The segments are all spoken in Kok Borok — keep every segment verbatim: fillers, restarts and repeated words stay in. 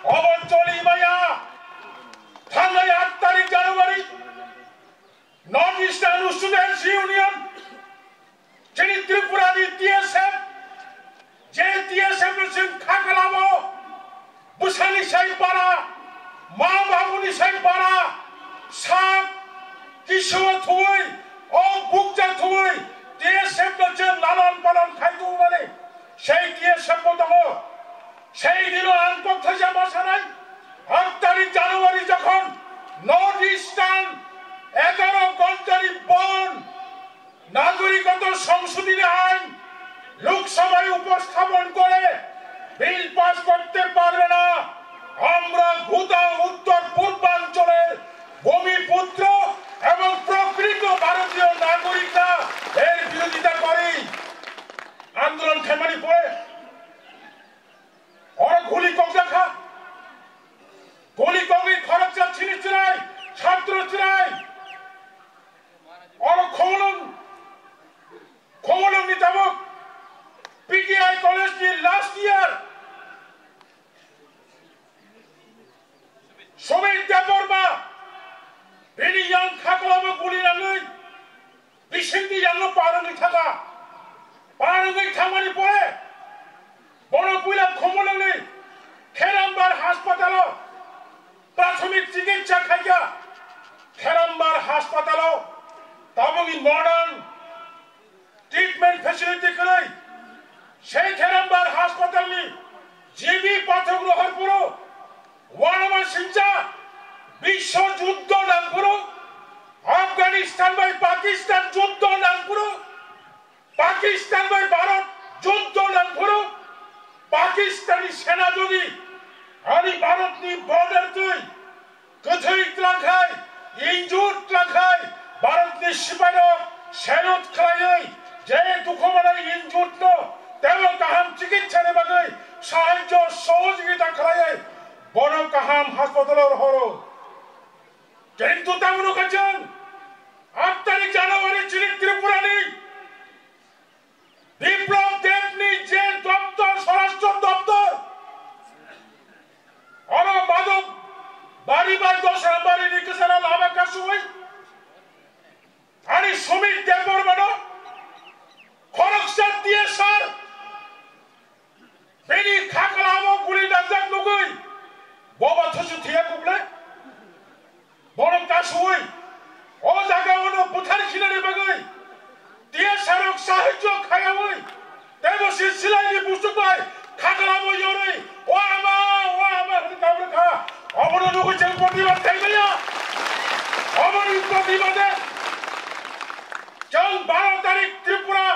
Obo choli maya. Thangnai aat tarik January, North Eastern Students Union, chini Tripura ni T S F, je T S F no chwng kha kalamo, bwsani sai para, ma babuni sai para, sak, kisu thwi, o bukcha thwi, T S F no chwng lalan palan khai tongmani, sei T S F bo tongo. Sei dino ang kokthaisa ma sanai, aat tarik January jokhon North Eastern egaro ghontani bond, নাগরিকত্ব সংশোধনী আইন লোকসভায় উপস্থাপন করে bill pass করতে পারবে না। আমরা গোটা উত্তর পূর্বাঞ্চলের ভূমিপুত্র এবং প্রকৃত ভারতীয় নাগরিকরা এর বিরোধিতা করি। আন্দোলন khaimani pore oro guli kokjakha, guli kogwi khoroksa chini chwrai, chhatro chwrai, oro khumulwng, khumulwng ni tabuk P T I college ni last year Sumit Debbarma bini yang khakolamo guli nangwi bisingni yango parwngwi thaka. Parwngwi thangmani pore bono puila Khumulwngni Kherambar haspatalo prathomik chikitsa khaikha. Kherambar haspatalo tabukni modern treatment facility kwrwi. Sei Kherambar haspatalo G B Pathak rohor phuru, uanama singcha biswo juddho nang phuru, Afghanistan bai Pakistan juddho nang phuru, Pakistan bai Bharat juddho nang phuru, Pakistani sena jodi ani Bharatni border twi kwthwi twlang khai, injured twlang khai, Bharatni sipairok salute khlaiwi je dukhu manai injured no teibo kaham chikitsani bagwi sahajjo sohojogita khlaiwi bono kaham haspatalo rohoro. Kintu tamoni khe chwng aat tarik January chini Tripurani Biplab Debni je doptor, Swarashtra doptor, oro Madhab Bari bai Dosra Bari ni kwcharo lama kasui, ani Sumit Debbarmano khoroksa T S R bini khakalamo guli nangjak nugwi, boba thusu thiya kuble. Borok kasui o jaga ono buthar khinani bagwi T S R rok sahajjo khayaui teibo se silaini buchuk bai khakalamo yorwi, "O ama, o ama," hwnwi kabrwkha. Obono nugwi chwng protibad khaimaya. Oboni protibade chwng baro tarik Tripura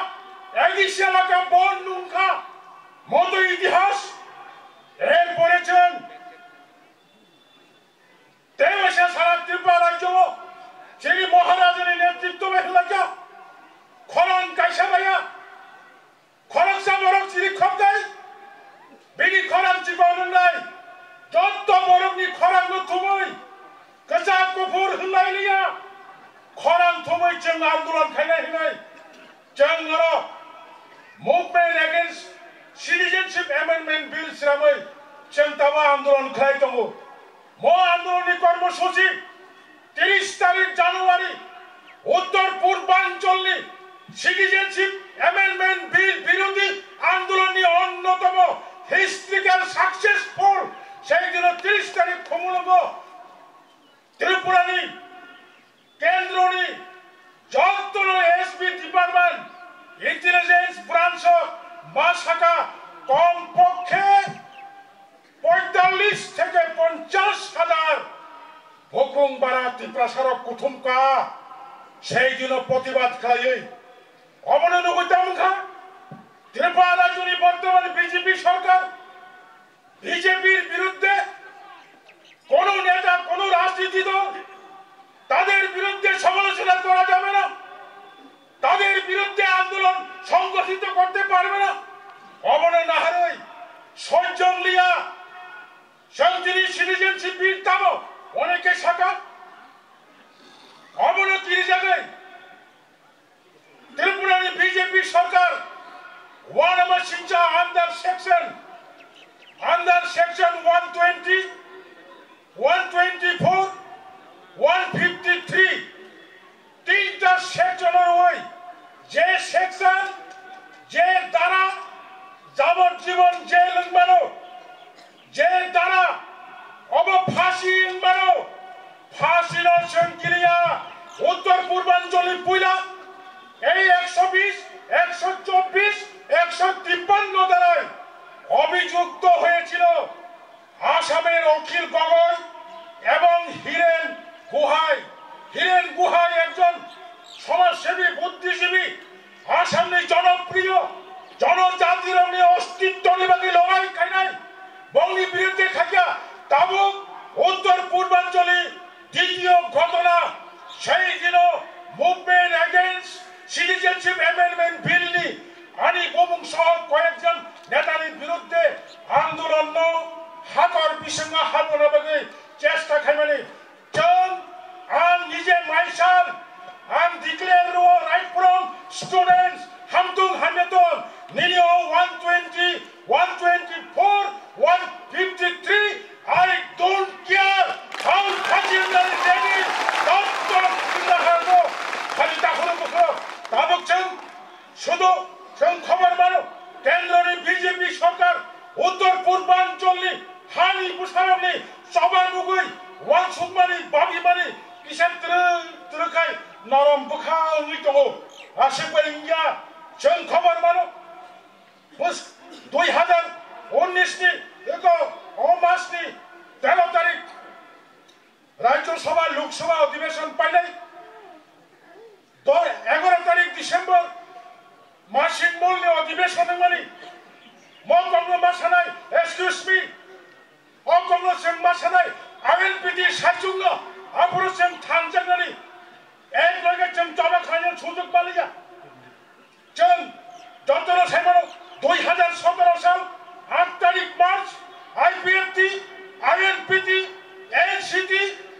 A D C elaka bondh nungkha. Moto itihas. Erpore chwng teibo se sara Tripura rajyo o chini Maharajani netritwo bai hwnlakha. Khorang kaisa maya, khoroksa borok chini khokjai, bini khorang chikon wngnai. Jotto borokni khorangno thumwi kwchak kuphur hwnlai liya, khorang thumwi chwng andolon khainai hwnwi chwng oro Movement Against Citizenship Amendment Bill swnamwi chwng tamo andolon khlai tongo. Mo andolonni kormosuchi tris tarik January Uttor Purbancholni Citizenship Amendment Bill birodhi andolonni onnotomo historical successful sei dino tris tarik Khumulwngo Tripurani Kendroni jottono S B Department, Intelligence Branch o ma saka kom pokkhe poitallis theke ponchash hajar bukhung bara Tiprasarok kuthumkha, sei dino protibad khlaiwi. Obono nugwi tamo wngkha Tripura rajyoni bortoman B J P sorkar, B J P-র বিরুদ্ধে কোনো নেতা, কোনো রাজনীতি দল তাদের বিরুদ্ধে সমালোচনা করা যাবে না, তাদের বিরুদ্ধে আন্দোলন সংগঠিত করতে পারবে না। Obono naharwi sojjong liya, sangtini citizenship bill tamo oneke saka, obono tini jagwi Tripura ni B J P sorkar uanama singcha under section, under section one Chwng mano, phasino chwng kiriya, Uttor Purbanchali puila, ei ekso bish, ekso chobbish, ekso tippanno ধারায় অভিযুক্ত হয়েছিল আসামের অখিল গগৈ এবং হীরেন গুহাই। হীরেন গুহাই একজন সমাজসেবী, বুদ্ধিজীবী, Asamni jonopriyo, jonojatirokni ostitwni bagwi lorai khainai, bongni birudde khaikha, tabuk Uttor Purbanchali ditiyo ghotona, sei dino Movement Against Citizenship Amendment Bill ni ani bumung soho koyekjon netani birudde andolonno hakor bisingo habuna bagwi chesta khaimani. Chwng, ang nije myself, ang declare rwo right from students, hamtung hamya tong, nini o one twenty, one twenty-four, one fifty-three, I don't care how Khajimnani Devi, Doctor Indra Khango, khali takhoro bukhoro, tabuk chwng, Sudu chwng khobor mano, kendroni B J P sorkar Uttor Purbancholni hani bwsarokni choba nugwi uansukmani, babimani kisa twrwk twrwk khai norom bwkha wngwi tongo. Aswk bai wngya chwng khobor mano, bus dui hazar unnish ni eko o mas ni tero tarik Rajya Sabha, Lok Sabha odhibeshon painai. Dor egaro tarik December masing molni odhibeshon wngmani. Mo kongno ma sanai, excuse me. O kongno chwng ma sanai, I N P T saichungno, aphuru chwng thanjaknani. Ek loge chwng choba khlaina sujok maliya. Chwng jotono saimano dui hazar sotoro sal aat tarik March I P F T, I N P T, N C T,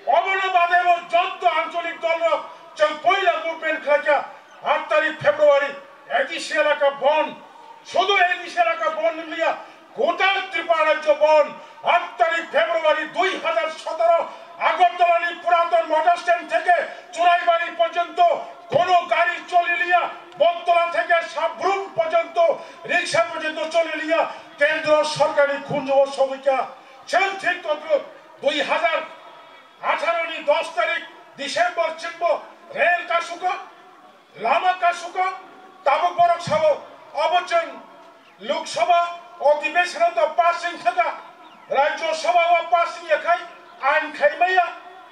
obono badebo joto ancholik dolrok chwng poila movement khlaikha aat tarik February, A D C elaka bond, sudu A D C elaka bond wngya, গোটা ত্রিপুরা রাজ্য বন্ধ। আট তারিখ ফেব্রুয়ারি দুই হাজার সতেরো আগরতলানি পুরাতন মোটর স্ট্যান্ড থেকে চুরাইবাড়ি পর্যন্ত কোনো গাড়ি চলিলিয়া, বটতলা থেকে সাবরুম পর্যন্ত রিক্সা পর্যন্ত চলিলিয়া কেন্দ্র সরকারি খুঁজো সমিকা সেন ঠিক তদ্রুপ দুই হাজার আঠারো ni দশ তারিখ ডিসেম্বর চিনব রেল কাসুকা লামা কাসুka tabuk borok sao, obo chwng Lok Sabha odhibeshon to pass wngkha, Rajya Sabha o pass wngya khai ain khaimaya,